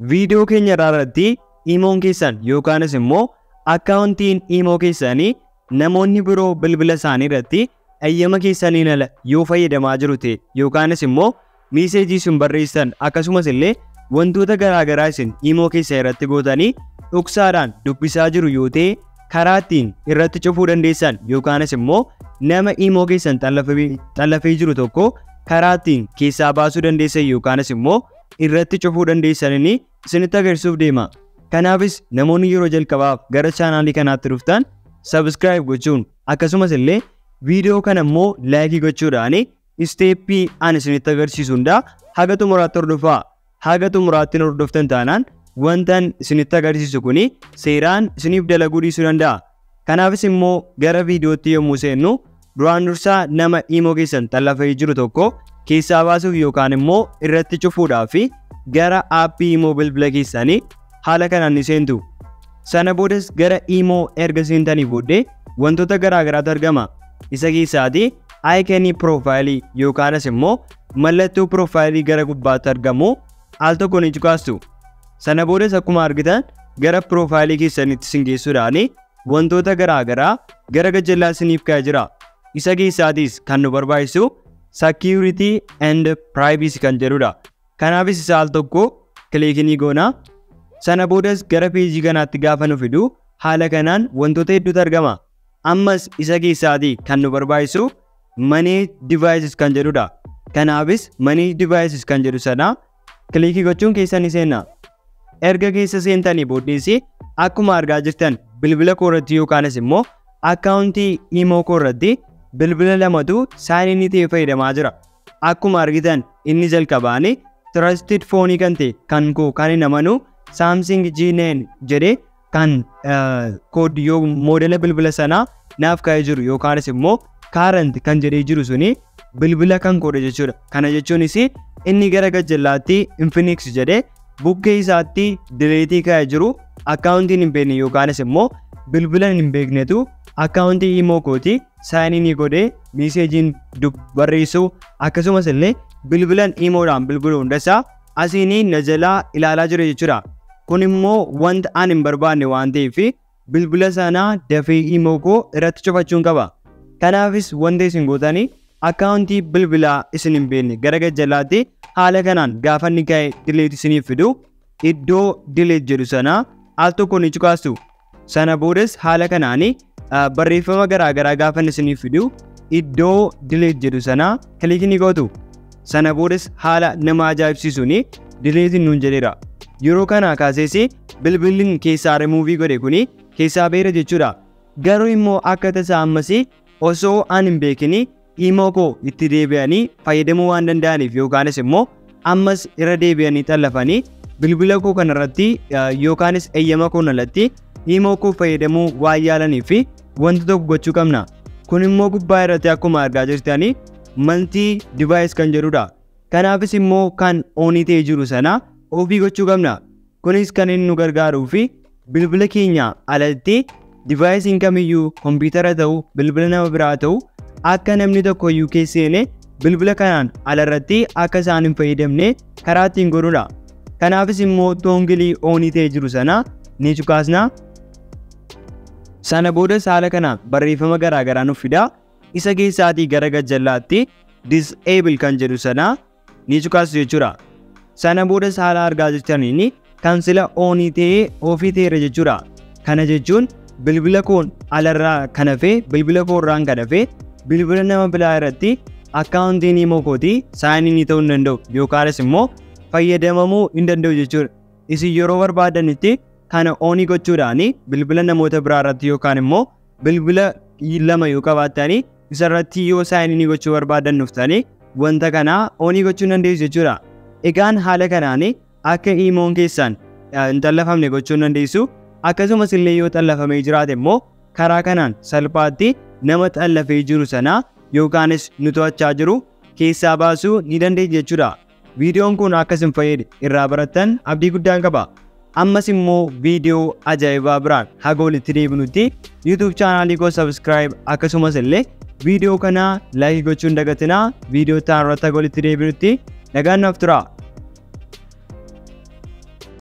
Viidiyoo keenya irratti imoon keessan yookaanis immoo akkaawuntiin imoo keessanii namoonni biroo bilbila isaanii irratti eeyyama keessaniin ala yoo fayyadamaa jiru ta'e yookaanis immoo meeseejii isin barreessan akkasumas illee wantoota garaagaraa isin imoo keessa irratti gootanii dhoksaadhaan dubbisaa jiru yoo ta'e karaa ittiin irratti cufuu dandeessan yookaanis immoo nama imoo keessan xallafee jiru tokko karaa ittiin keessaa baasuu dandeessan yookaanis immoo irratti cufuu dandeessanii isinitti agarsiisuuf deema. Kanaafis namoonni yeroo jalqabaaf gara chaanaalii kanaatti dhuftan subscribe gochuun akkasumas illee viidiyoo kana immoo laayikii gochuudhaan isteeppii ani isinitti agarsiisu hundaa haga xumuraatti hordofaa. Haga xumuraatti hordoftan taanaan wantan isinitti agarsiisu kuni seeraan isiniif dalaguu dhiisuu danda'a. Kanaafis immoo gara viidiyootti yommuu seennu duraan dursaa nama imoo keessan xallafee jiru tokko keessaa baasuuf yookaan immoo irratti cufuudhaaf gara aappii imoo bilbila keessanii haala kanaan ni seentu. Sana boodas gara imoo erga seentanii booddee wantoota garaagaraatu argama. Isa keessaati aayikonii piroofaayilii yookaanis immoo mallattoo piroofaayilii gara gubbaatti argamu al tokko ni cuqaastu. Sana boodas akkuma argitan gara piroofaayilii keessanitti isin geessuudhaan wantoota garaagaraa gara gajjallaa isiniif kaa'ee jira. Isa keessaatis kan nu barbaachisu security and privacy kan jedhudha. Kanaafis isa al tokko kilikii goona. Sana boodas gara peejii kanaatti gaafa nu fidu haala kanaan wantoota hedduutu argama. Ammas isa keessaatii kan nu barbaachisu manage devices kan jedhudha. Kanaafis manage devices kan jedhu sana kilikii gochuun keessa ni seenna. Erga keessa seentanii booddees akkuma argaa jirtan bilbila koo irratti yookaanis immoo akkaawuntii imoo koo irratti bilbila lamatu sign in ta'ee fayyadamaa jira. Akkuma argitan inni jalqabaani trusted phone kan ta'e kan koo kan hin amanu Samsung G9 jedhee kan kood yoo moodela bilbila sanaa naaf kaa'ee jiru yookaanis immoo current kan jedhee jiru suni bilbila kan koodha jechuudha. Kana jechuunis inni gara gajjallaatti Infinix jedhee bukkee isaatti dileetii kaa'ee jiru akkaawuntiin hin beekne yookaanis immoo bilbila hin beeknetu akkaawuntii imoo kooti sign in godhee meeseejiin barreessuu akkasumas illee bilbilan imoodhaan bilbiluu hundasaa asiin na jalaa ilaalaa jira jechuudha. Kun immoo wanta ani hin barbaanne waan ta'eef bilbila sanaa dafee imoo koo irratti cufachuun qaba. Kanaafis wanta isin gootanii akkaawuntii bilbilaa isin hin beekne gara gajjallaatti haala kanaan gaafa inni ka'e delete isiniif fidu iddoo delete jedhu sanaa al tokko ni cuqaastu. Sana boodas haala kanaan barreeffama garaagaraa gaafa inni isiniif fidu iddoo delete jedhu sanaa kilikii ni gootu. Sana boodas haala nama ajaa'ibsiisuun delete nuun jedheera. Yeroo kana kaasees bilbilli keessaa rimuuvii godhe kuni keessaa beera jechuudha. Garuu immoo akka tasaa ammas osoo ani hin beekin imoo koo itti deebi'anii fayyadamuu waan danda'aniif yookaanis immoo ammas irra deebi'anii xallafanii bilbila koo kanarratti yookaanis eeyyama koon alatti imoo koo fayyadamuu waan yaalanii fi wanta tokko gochuu qabna. Kun immoo gubbaa irratti akkuma argaa jirtanii multi device kan jedhudha. Kanaafis immoo kan on ta'ee jiru sana off gochuu qabna. Kunis kan inni nu gargaaruu fi bilbila keenya alatti divaayisiin kamiyyuu kompiitara ta'u bilbila nama biraa ta'u akka namni tokko iyyuu keessa seenee bilbila kanaan alarratti akka isaan hin fayyadamne karaa ittiin godhudha. Kanaafis immoo toggle on ta'ee jiru sana ni cuqaasna. Sana boodas haala kanaan barreeffama garaagaraa nuuf fida. Isa keessaatii gara gajjallaatti disable kan jedhu sana ni cuqaasu jechuudha. Sana boodas haala argaa jirtaniin kan sila on ta'ee off ta'eera jechuudha. Kana jechuun bilbila koon alarraa kan hafe bilbila koorraan kan hafe bilbila nama biraa irratti akkaawuntiin imoo kootii sign in ta'uu hin danda'u yookaanis immoo fayyadamamuu hin danda'u jechuudha. Isin yeroo barbaadanitti kana on gochuudhaan bilbila namoota biraa irratti yookaan immoo bilbila lama yoo qabaattanii isarratti yoo sign in gochuu barbaadan dhuftanii wanta kana on gochuu dandeessu jechuudha. Egaan haala kanaan akka imoon keessan hin xallafamne gochuu dandeessu. Akkasumas illee yoo xallafamee jiraate immoo karaa kanaan salphaatti nama xallafee jiru sana yookaanis nu to'achaa jiru keessaa baasuu ni dandeenya jechuudha. Viidiyoon kun akka isin fayyade irraa barattan abdii guddaan qaba. Ammas immoo viidiyoo ajaa'ibaa biraan haga walitti deebinutti YouTube chaanaalii koo subscribe akkasumas illee viidiyoo kana like gochuu hin dagatinaa. Viidiyoo ta'an irratti haga walitti deebinutti nagaan naaf tura.